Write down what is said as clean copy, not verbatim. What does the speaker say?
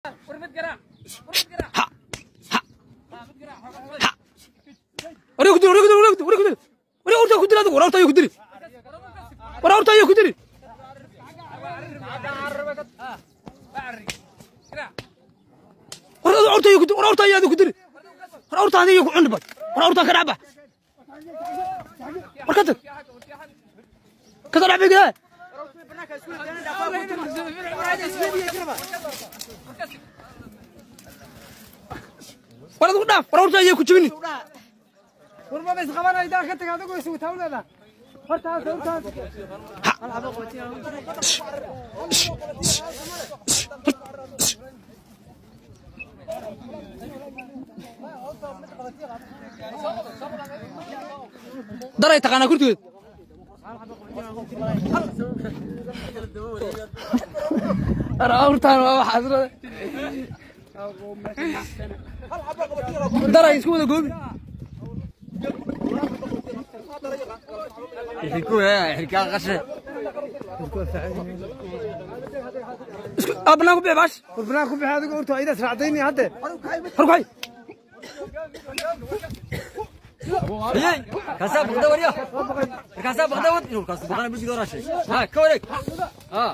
Ha ha ha, waree ku dil, waree ku dil, waree ku dil, waree awrtaa ku dil adigu, war awrtaa ayaa ku dili, war awrtaa ayaa ku dili, war adigu awrtaa ayaa ku dili, war awrtaa ayaa ku dili, war awrtaa adiga ku cuni bal, war awrtaa ka dhacba, war ka tag, ka soo dhac bigaa. War adigu dhaaf, war awrtaa ayaa ku jebini. War ma is qabanaydaa? Ka tag adigu, isugu tawleeda hortaas, hortaas. Daray taqaanaa kurtigeed. War awrtaan waa waxaas daray isku wada goobi. Isku aa banaan ku bixi baash. War banaan ku bixi adigu, horta idaas raacdayni hadde. Hor ku hay. Kaasaa baqda warya, markaasaa baqda wad inuu kaas baqana bilkiisa horaa sheeg ha ka wareeg ha.